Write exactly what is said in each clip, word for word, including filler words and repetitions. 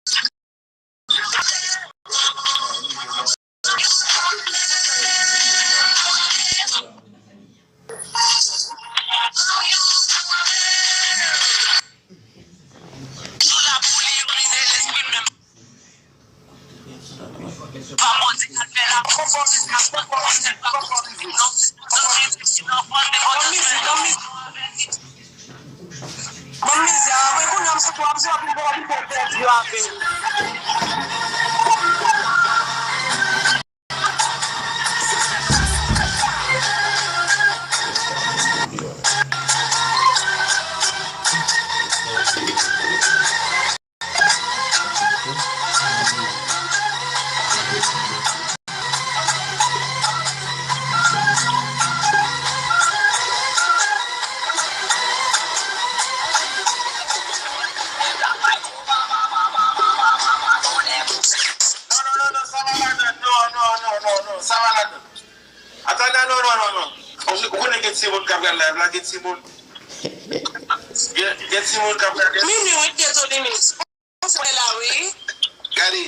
Ban m mizik, ban m mizik. Ban m mizik, a, apre kounye a, m sot w ap jwe, w ap vin pèdi avè m. Non, non, non, non, sa va ladan. Non, non, non, non, non, sa va ladan. Atann, non, non, non, non. Ou, ou konnen gen timoun k ap gade live la, gen timoun. Gen, gen timoun k ap gade. Mimi, wi, dezole, Mimi. Ou se la, wi. Gade.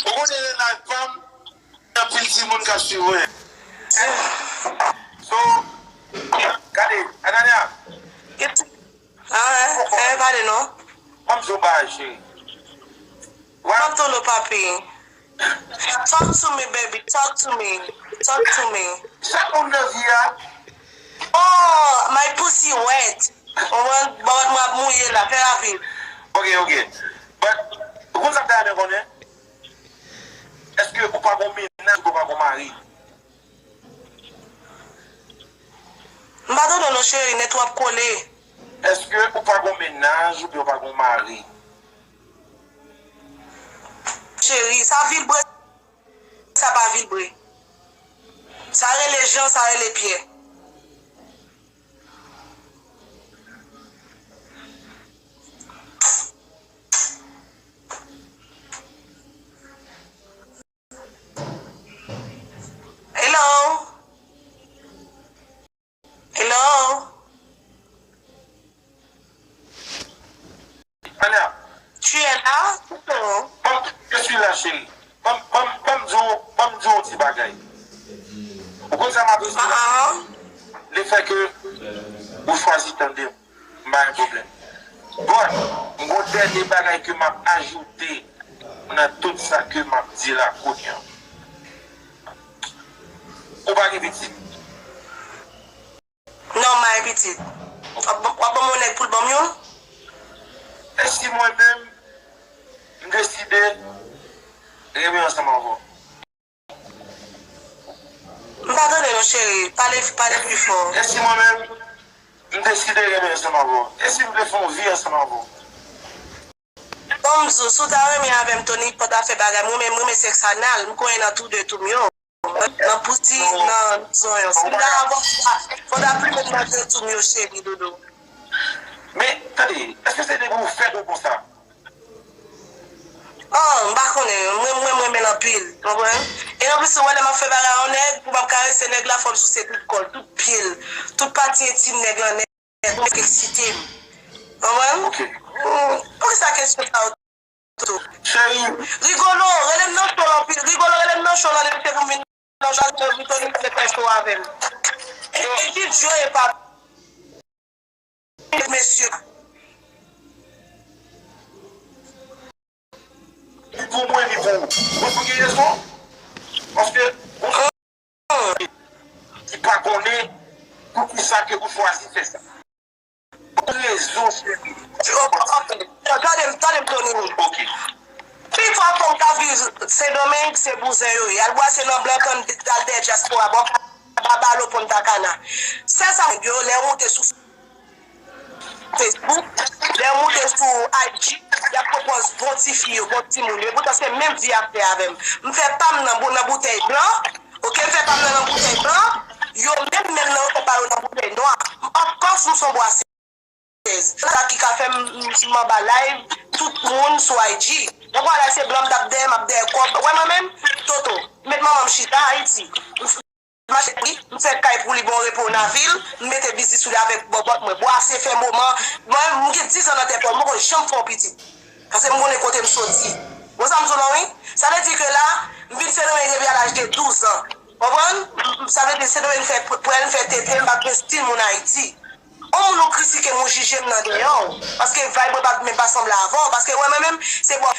Ou konnen live pa m, gen anpil timoun k ap swiv mwen. So, gade, Anania. Get Ah, eh, eh, pale non. Ban m di w bagay, cheri. Wè. Talk to me, papi. Talk to me, baby. Talk to me. Talk to me. Chak moun nan vi a. Oh, my pussy wet. Ou wè, bòt mwen ap mouye la, fè rapid. Ok, ok. But, ou konn sa m ta renmen konnen? Èske ou pa gon mennaj, ou pa gon mari? M pa tande w non, cheri, nèt w ap kole. Èske ou pa gon mennaj oubyen ou pa gon mari? Cheri, sa vibre, sa pa vibre. Sa rele Jan, sa rele Pyè. Hello? Hello? Anya. Tu es là? Hello? Ban m, je suis là, chérie. Ban m, ban m, ban m di w, ban m di w yon ti bagay. Ou konn sa m apresye? Ah, ah. Le fait que ou chwazi tande m. M pa gen pwoblèm. Bon, m gon dènye bagay ke m ap ajoute nan tout sa ke m ap di la kounye a. Ou pa gen pitit? Non, m pa gen pitit. W ap, w ap ban m yon nèg pou l ban m youn? E si mwen menm, m deside renmen ansanm avè w? M pa tande non, cheri. Pale, pale pi fò. E si mwen menm, m deside renmen ansanm avè w? E si m vle fè yon vi ansanm avè w? Bon, m di w, si w ta renmen avè m, Tony, fò w ta fè bagay. Mwen menm, mwen renmen sèks anal. M konyen nan tou de tou m yo. Nan pouti, nan zonyon. Si m ta avè w, fò w ta plimen m nan de tou m yo, cheri, doudou. Men, tande, èske se depi ou fèt ou konsa? Oh, m pa konnen. Mwen, mwen, mwen renmen l anpil. Konprann? E anplis, ou wè, lè m ap fè bagay a yon nèg, pou m ap karese nèg la, fò m souse tout kò l, tout pye l, tout pati entim nèg lan, nèg, pou nèg eksite m. Konprann? Ok. Hmm, poukisa kesyon sa yo tou? Cheri. Rigolo, rele m nan show la anpil. Rigolo, rele m nan show la, depi se pou m vin nan show la, Vitorin, vin fè show avè m. E, e ki Joe e pa mesye. Ni pou mwen, ni pou ou. Mwen pou gen rezon. Paske, ou ki pa konnen poukisa ke ou chwazi fè sa. Ou gen rezon, cheri. Tande m, tande m, Tony. Ok. Pifò fanm k ap viv Sendomeng, se bouzen yo ye. Al bwase nan blan, tann al dèyè dyaspora, bò kaba, balo, Punta Cana. Sèl sa, yo, lè yo moute sou Facebook, lè yo moute sou I G, y ap pran pòz bon tifi yo, bon timoun yo. Epoutan se menm vi y ap fè avè m. M fè pa m nan bou-, nan boutèy blan, ok, m fè pa m nan, nan boutèy blan, yo menm, menm nan yo fè pa yo nan boutèy nwa. Of course, m se yon bwasèz. Sa ki ka fè m, m, m anba live, tout moun sou I G. Donk, wala, se blan m t ap dèyè, m ap dèyè kòb. Wè mwen menm, Toto, met manman m chita Ayiti. M mache pou li, m fè kay pou li, bon repo nan vil, m mete biznis sou li avèk bòbòt mwen. Bwase fè moman, mwen, m gen diz an nan tèt mwen, m poko janm fè yon pitit. Paske m konnen kote m soti. Bon, sa m di w la, wi. Sa vle di ke la, m vin Sendomeng depi a laj de douz an. Konprann? Sa vle di Sendomeng fè pwèl, m fè tete, m pa t gen stil moun Ayiti. On moun ou kritike m, ou jije m nan deyò w. Paske vibe mwen pa t menm pa sanble avè w. Paske wè mwen menm, se bò.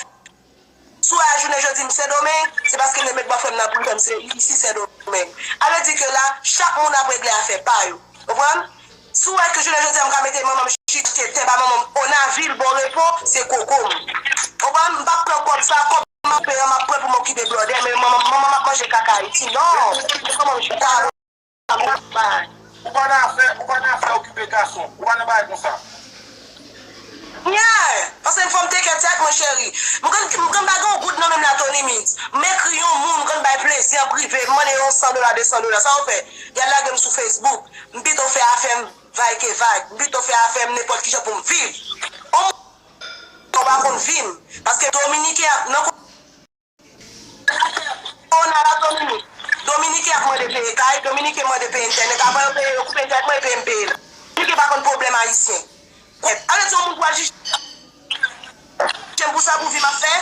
Si w wè a jounen jodi m Sendomeng, se paske m te met bòfrè m nan prive m se isi Sendomeng. A vle di ke la, chak moun ap regle afè pa yo. Konprann? Si w wè ke jounen jodi a m ka mete manman m chita tete ba manman m Onavil bò repo, se koko m. Konprann? M p ap pran kòb sa, kòb m ap peye an, m ap pran pou m okipe blòdè, men manman manman m ap manje kaka Ayiti. Non! Se kòman m chita. Ou pa nan afè, ou pa nan afè okipe gason. Ou pa nan bagay konsa. Yeah! Paske fò m teke tèt mwen, cheri. M konn, m konn pa gen yon goud nan men m la, Tony Mix. M ekri yon moun, m konn bay plezi an prive, m mande yon san dola, de san dola. Sa w fè? Y al lage m sou Facebook. M pito fè afè m vag ke vag. M pito fè afè m nenpòt kijan pou m viv. On moun ou pa konn vi m. Paske Dominiken ap nan Kowona la, Dominiken ap mande peye kay, Dominiken mande peye entènèt. Avan yo peye, yo koupe entènèt mwen epi m peye la. Dominiken pa konn pwoblèm ayisyen. Ale di yon moun pou al jije m pou sa pou vi m ap fè?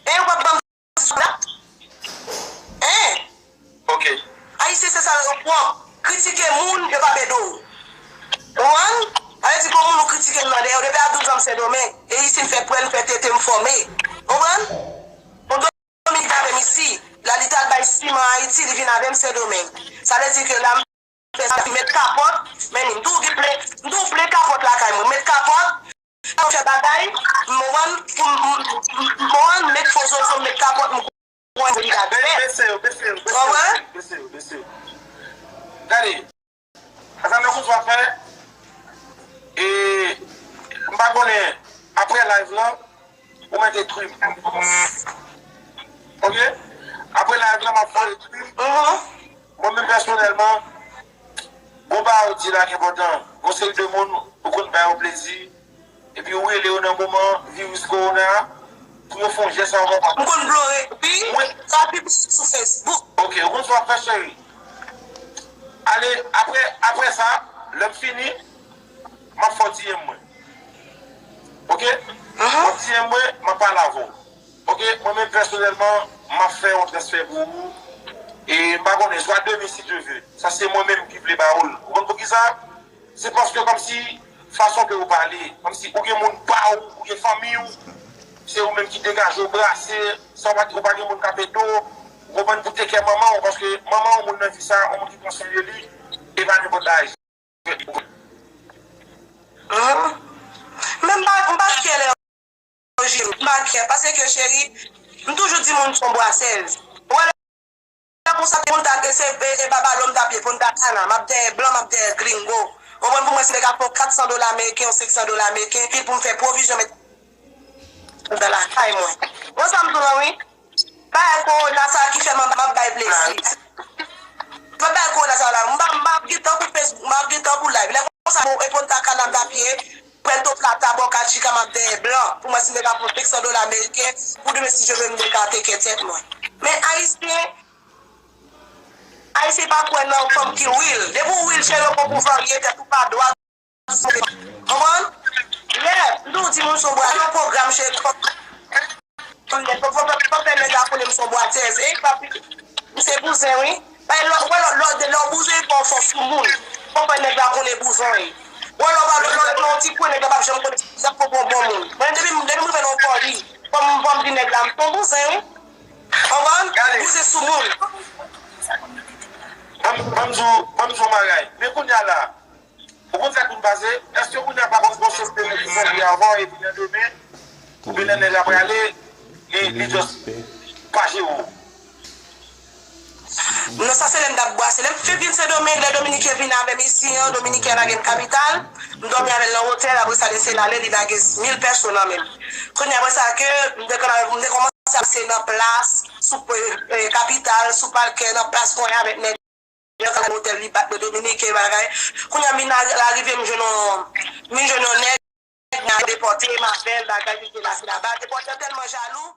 E yo p ap ban m sa? Hein? Ok. Ayisyen se sa yo pwòp. Kritike moun, yo p ap ede w. Ou konprann? Ale di gon moun ou kritike m nan dèyè, depi a douz an m Sendomeng. E isi m fè pwèl, m fè tete, m fòme. Ou konprann? Yon Dominik avè m isi. La li t al bay siman Ayiti, li vin avè m Sendomeng. Sa vle di ke la m fè sa, m met kapòt, men m tou gen plen, m tou plen kapòt lakay mwen. M met kapòt, m fè bagay, m konprann, pou m, m, m, m konprann, met fo zozo, m met kapòt, m konprann li la fè. Bese yo, bese yo, bese yo, bese yo, bese yo. Gade. Sa nou konn sa fè, e, m pa konnen, apre live lan, ou mèt ekri m. Ok? Apre live lan, m ap fè ekri m. Mwen menm pèsonèlman, gon bagay ou di la ki enpòtan. Gon seri de moun, ou konn bay yo plezi. Epi ou rele yo nan moman viris kowona a, pou yo fè yon jès ankò pa. M konn plore, wi. Sa piblik sou Facebook. Ok, ou konn sa w ap fè, cheri. Ale, apre, apre sa, lè m fini, m ap fè w D M mwen. Ok? M ap D M mwen, m ap pale avè w. Ok, mwen menm pèsonèlman, m ap fè yon transfè pou ou. E m pa konnen, swa demen si Dye vle. Sa se mwen menm ki vle ba ou l. Ou konn poukisa? Se paske kòmsi fason ke ou pale, kòmsi ou gen moun pa ou, ou gen fanmi ou, se ou menm ki degaje w, brase, san w pa, ou pa gen moun k ap ede w, ou konprann, pou teke manman w, paske manman w, moun nan vi sa, yon moun ki pran swen de li, e pa nenpòt laj. Hum. Men m pa, m pa kè lè yo jere m, m pa kè, paske cheri, m toujou di moun se yon bwasèz. Ou wè lè konsa, Punta, se, e, e Babalò m t ap ye, Punta Cana, m ap dèyè blan, m ap dèyè gringo. Ou konprann, pou mwen, si m te ka fè yon kat san dola ameriken, yon senk san dola ameriken, epi pou m fè pwovizyon, met nan lakay mwen. Ou wè sa m di w lan, wi. Bagay kowona sa ki fè m ap bay plezi. Mwen bay kowona sa la. M pa, m pa ap gen tan pou Facebook, m pa ap gen tan pou live. Lè konsa, bon, e Punta Cana m t ap ye, Puerto Plata, Boca Chica, m ap dèyè blan. Pou mwen, si m te ka pran senk san dola ameriken, pou demen, si Dye vle, m te ka teke tèt mwen. Men Ayisyen, Ayisyen pa kwè nan fanm ki real. Depi w real, cheri, yo pran pou varye tèt ou pa dwat. Konprann? Yeah, m toujou di moun se yon bwatèz. Yon pwogram, cheri, fòk, fòk, fòk, fòk fè nèg la konnen m se yon bwatèz. E papi, m se bouzen, wi. Bay lò, wè lò, lò, lè w bouzen, fò w fò sou moun. Fò w fè nèg la konnen bouzen w ye. Wè lò, lò, lò, lò, lò, ti kwen nèg la p ap janm konnen si l ap pran bon moun. Mwen, depi, depi m rive nan yon kò li, fò m, fò m di nèg la, m se yon bouzen, wi. Konprann? Bouzen sou moun. Ban m, ban m di w, ban m di w yon bagay. Men kounye a la, ou konn sa k vin pase? Èske kounye a pa konn gon sòs de moun ki sanble avè w epi nan demen, oubyen lè nèg la prale, li, li just pa jere w? Non, sa se lè m t ap bwase. Lè m fin vin Sendomeng, lè Dominiken vin avè m isi an, Dominiken lage m kapital, m dòmi avè l nan otèl, apre sa li se l ale, li lage mil pèso nan men m. Kounye a, apre sa ke m te kòmanse, m te kòmanse ap se nan plas, sou, e, e, kapital, sou palkè, nan plas konyen avèk nèg. Yo ka nan otèl, li bat mwen, Dominiken bagay. Kounye a, m vin a, arive, m jwenn yon, m vin jwenn yon nèg, nèg la depòte m avè l, bagay, li te lage laba. Depòte an tèlman jalou,